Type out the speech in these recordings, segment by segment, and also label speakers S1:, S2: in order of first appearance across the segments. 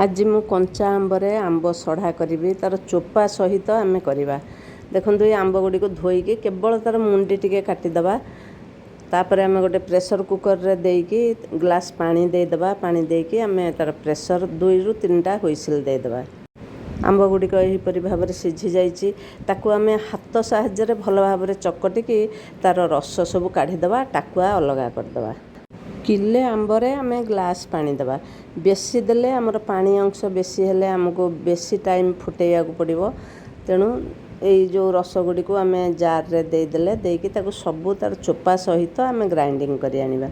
S1: ଆଜି ମୁଁ କଞ୍ଚା ଆମ୍ବରେ ଆମ୍ବ ସଢ଼ା କରିବି। ତା'ର ଚୋପା ସହିତ ଆମେ କରିବା। ଦେଖନ୍ତୁ, ଏଇ ଆମ୍ବ ଗୁଡ଼ିକୁ ଧୋଇକି କେବଳ ତା'ର ମୁଣ୍ଡି ଟିକେ କାଟିଦେବା। ତାପରେ ଆମେ ଗୋଟେ ପ୍ରେସର କୁକରରେ ଦେଇକି ଗ୍ଲାସ୍ ପାଣି ଦେଇଦେବା। ପାଣି ଦେଇକି ଆମେ ତା'ର ପ୍ରେସର 2ରୁ 3ଟା ହୁଇସିଲ୍ ଦେଇଦେବା। ଆମ୍ବ ଗୁଡ଼ିକ ଏହିପରି ଭାବରେ ସିଝି ଯାଇଛି। ତାକୁ ଆମେ ହାତ ସାହାଯ୍ୟରେ ଭଲ ଭାବରେ ଚକଟିକି ତା'ର ରସ ସବୁ କାଢ଼ିଦେବା, ଟାକୁଆ ଅଲଗା କରିଦେବା। କିଲେ ଆମ୍ବରେ ଆମେ ଗ୍ଲାସ୍ ପାଣି ଦେବା। ବେଶୀ ଦେଲେ ଆମର ପାଣି ଅଂଶ ବେଶୀ ହେଲେ ଆମକୁ ବେଶୀ ଟାଇମ୍ ଫୁଟେଇବାକୁ ପଡ଼ିବ। ତେଣୁ ଏଇ ଯେଉଁ ରସ ଗୁଡ଼ିକୁ ଆମେ ଜାର୍ରେ ଦେଇଦେଲେ, ଦେଇକି ତାକୁ ସବୁ ତା'ର ଚୋପା ସହିତ ଆମେ ଗ୍ରାଇଣ୍ଡିଙ୍ଗ କରି ଆଣିବା।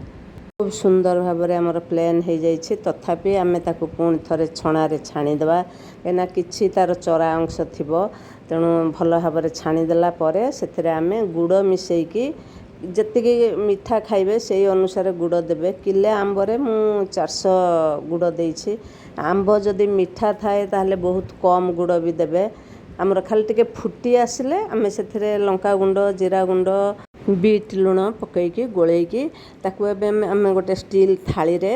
S1: ଖୁବ୍ ସୁନ୍ଦର ଭାବରେ ଆମର ପ୍ଲେନ୍ ହେଇଯାଇଛି। ତଥାପି ଆମେ ତାକୁ ପୁଣି ଥରେ ଛଣାରେ ଛାଣିଦେବା, କାହିଁକିନା କିଛି ତା'ର ଚରା ଅଂଶ ଥିବ। ତେଣୁ ଭଲ ଭାବରେ ଛାଣିଦେଲା ପରେ ସେଥିରେ ଆମେ ଗୁଡ଼ ମିଶାଇକି, ଯେତିକି ମିଠା ଖାଇବେ ସେଇ ଅନୁସାରେ ଗୁଡ଼ ଦେବେ। କିଲେ ଆମ୍ବରେ ମୁଁ 400 ଗୁଡ଼ ଦେଇଛି। ଆମ୍ବ ଯଦି ମିଠା ଥାଏ, ତାହେଲେ ବହୁତ କମ୍ ଗୁଡ଼ ବି ଦେବେ। ଆମର ଖାଲି ଟିକେ ଫୁଟି ଆସିଲେ ଆମେ ସେଥିରେ ଲଙ୍କା ଗୁଣ୍ଡ, ଜିରା ଗୁଣ୍ଡ, ବିଟ୍ ଲୁଣ ପକାଇକି ଗୋଳେଇକି ତାକୁ ଏବେ ଆମେ ଗୋଟେ ଷ୍ଟିଲ୍ ଥାଳିରେ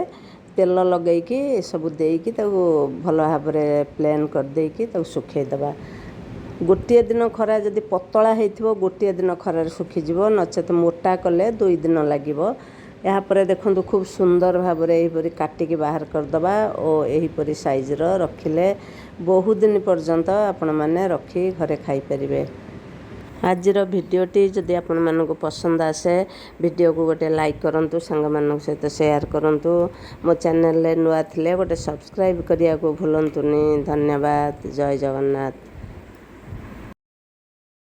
S1: ତେଲ ଲଗାଇକି ଏସବୁ ଦେଇକି ତାକୁ ଭଲ ଭାବରେ ପ୍ଲେନ୍ କରିଦେଇକି ତାକୁ ଶୁଖେଇଦେବା। ଗୋଟିଏ ଦିନ ଖରା, ଯଦି ପତଳା ହେଇଥିବ, ଗୋଟିଏ ଦିନ ଖରାରେ ଶୁଖିଯିବ, ନଚେତ ମୋଟା କଲେ 2 ଦିନ ଲାଗିବ। ଏହାପରେ ଦେଖନ୍ତୁ, ଖୁବ୍ ସୁନ୍ଦର ଭାବରେ ଏହିପରି କାଟିକି ବାହାର କରିଦେବା ଓ ଏହିପରି ସାଇଜ୍ର ରଖିଲେ ବହୁତ ଦିନ ପର୍ଯ୍ୟନ୍ତ ଆପଣମାନେ ରଖି ଘରେ ଖାଇପାରିବେ। ଆଜିର ଭିଡ଼ିଓଟି ଯଦି ଆପଣମାନଙ୍କୁ ପସନ୍ଦ ଆସେ, ଭିଡ଼ିଓକୁ ଗୋଟେ ଲାଇକ୍ କରନ୍ତୁ, ସାଙ୍ଗମାନଙ୍କ ସହିତ ସେୟାର କରନ୍ତୁ। ମୋ ଚ୍ୟାନେଲରେ ନୂଆ ଥିଲେ ଗୋଟେ ସବସ୍କ୍ରାଇବ୍ କରିବାକୁ ଭୁଲନ୍ତୁନି। ଧନ୍ୟବାଦ। ଜୟ ଜଗନ୍ନାଥ।